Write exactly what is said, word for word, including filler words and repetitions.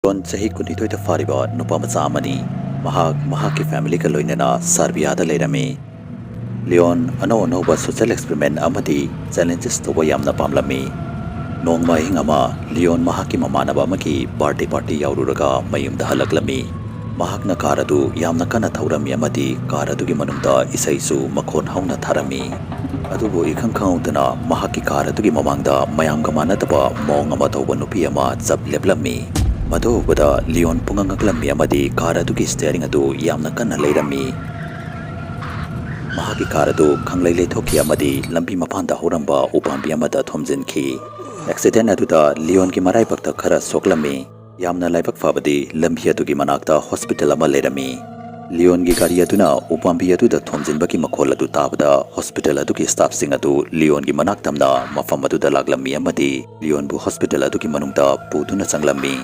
Leon ꯆꯍꯤ ꯀꯨꯟꯅꯤꯊꯣꯏꯗ ꯐꯥꯔꯤꯕ ꯅꯨꯄꯥ ꯃꯆꯥ ꯑꯃꯅꯤ꯫ ꯃꯍꯥꯛ ꯃꯍꯥꯛꯀꯤ ꯐꯦꯃꯤꯂꯤꯒ ꯂꯣꯏꯅꯅ ꯁꯥꯔꯕꯤꯌꯥꯗ ꯂꯩꯔꯝꯃꯤ꯫ ꯂꯤꯌꯣꯟ ꯑꯅꯧ ꯑꯅꯧꯕ ꯁꯣꯁꯤꯌꯦꯜ ꯑꯦꯛꯁꯄꯦꯔꯤꯃꯦꯟ ꯑꯃꯗꯤ ꯆꯦꯂꯦꯟꯖꯦꯁ ꯇꯧꯕ ꯌꯥꯝꯅ ꯄꯥꯝꯂꯝꯃꯤ꯫ ꯅꯣꯡꯃ ꯑꯍꯤꯡ ꯑꯃ ꯂꯤꯌꯣꯟ ꯃꯍꯥꯛꯀꯤ ꯃꯃꯥꯟꯅꯕ ꯑꯃꯒꯤ ꯕꯥꯔꯗꯦ ꯄꯥꯔꯇꯤ ꯌꯥꯎꯔꯨꯔꯒ ꯃꯌꯨꯝꯗ ꯍꯜꯂꯛꯂꯝꯃꯤ꯫ ꯃꯍꯥꯛꯅ ꯀꯥꯔ ꯑꯗꯨ ꯌꯥꯝꯅ ꯀꯟꯅ ꯊꯧꯔꯝꯃꯤ ꯑꯃꯗꯤ ꯀꯥꯔ ꯑꯗꯨꯒꯤ ꯃꯅꯨꯡꯗ ꯏꯁꯩꯁꯨ ꯃꯈꯣꯟ ꯍꯧꯅ ꯊꯥꯔꯝꯃꯤ꯫ ꯑꯗꯨꯕꯨ ꯏꯈꯪ ꯈꯪꯍꯧꯗꯅ ꯃꯍꯥꯛꯀꯤ ꯀꯥꯔ ꯑꯗꯨꯒꯤ ꯃꯃꯥꯡꯗ ꯃꯌꯥꯝꯒ ꯃꯥꯟꯅꯗꯕ ꯃꯑꯣꯡ ꯑꯃ ꯇꯧꯕ ꯅꯨꯄꯤ ꯑꯃ ꯆꯞ ꯂꯦꯞꯂꯝꯃꯤ꯫ ꯃꯗꯨ ꯎꯕꯗ ꯂꯤꯌꯣꯟ ꯄꯨꯡꯉꯛ ꯉꯛꯂꯝꯃꯤ ꯑꯃꯗꯤ ꯀꯥꯔ ꯑꯗꯨꯒꯤ ꯁ꯭ꯇꯤꯌꯔꯤꯡ ꯑꯗꯨ ꯌꯥꯝꯅ ꯀꯟꯅ ꯂꯩꯔꯝꯃꯤ꯫ ꯃꯍꯥꯛꯀꯤ ꯀꯥꯔ ꯑꯗꯨ ꯈꯪꯂꯩ ꯂꯩꯊꯣꯛꯈꯤ ꯑꯃꯗꯤ ꯂꯝꯕꯤ ꯃꯄꯥꯟꯗ ꯍꯧꯔꯝꯕ ꯎꯄꯥꯝꯕꯤ ꯑꯃꯗ ꯊꯣꯝꯖꯤꯟꯈꯤ꯫ ꯑꯦꯛꯁꯤꯗꯦꯟ ꯑꯗꯨꯗ ꯂꯤꯌꯣꯟꯒꯤ ꯃꯔꯥꯏꯕꯛꯇ ꯈꯔ ꯁꯣꯛꯂꯝꯃꯤ꯫ ꯌꯥꯝꯅ ꯂꯥꯏꯕꯛ ꯐꯕꯗꯤ ꯂꯝꯕꯤ ꯑꯗꯨꯒꯤ ꯃꯅꯥꯛꯇ ꯍꯣꯁꯄꯤꯇꯥꯜ ꯑꯃ ꯂꯩꯔꯝꯃꯤ꯫ ꯂꯤꯌꯣꯟꯒꯤ ꯒꯥꯔꯤ ꯑꯗꯨꯅ ꯎꯄꯥꯝꯕꯤ ꯑꯗꯨꯗ ꯊꯣꯝꯖꯤꯟꯕꯒꯤ ꯃꯈꯣꯜ ꯑꯗꯨ ꯇꯥꯕꯗ ꯍꯣꯁꯄꯤꯇꯥꯜ ꯑꯗꯨꯒꯤ ꯁ꯭ꯇꯥꯐꯁꯤꯡ ꯑꯗꯨ ꯂꯤꯌꯣꯟꯒꯤ ꯃꯅꯥꯛ ꯇꯝꯅ ꯃꯐꯝ ꯑꯗꯨꯗ ꯂꯥꯛꯂꯝꯃꯤ ꯑꯃꯗꯤ ꯂꯤꯌꯣꯟꯕꯨ ꯍꯣꯁꯄꯤꯇꯥꯜ ꯑꯗꯨꯒꯤ ꯃꯅꯨꯡꯗ ꯄꯨꯗꯨꯅ ꯆꯪꯂꯝꯃꯤ꯫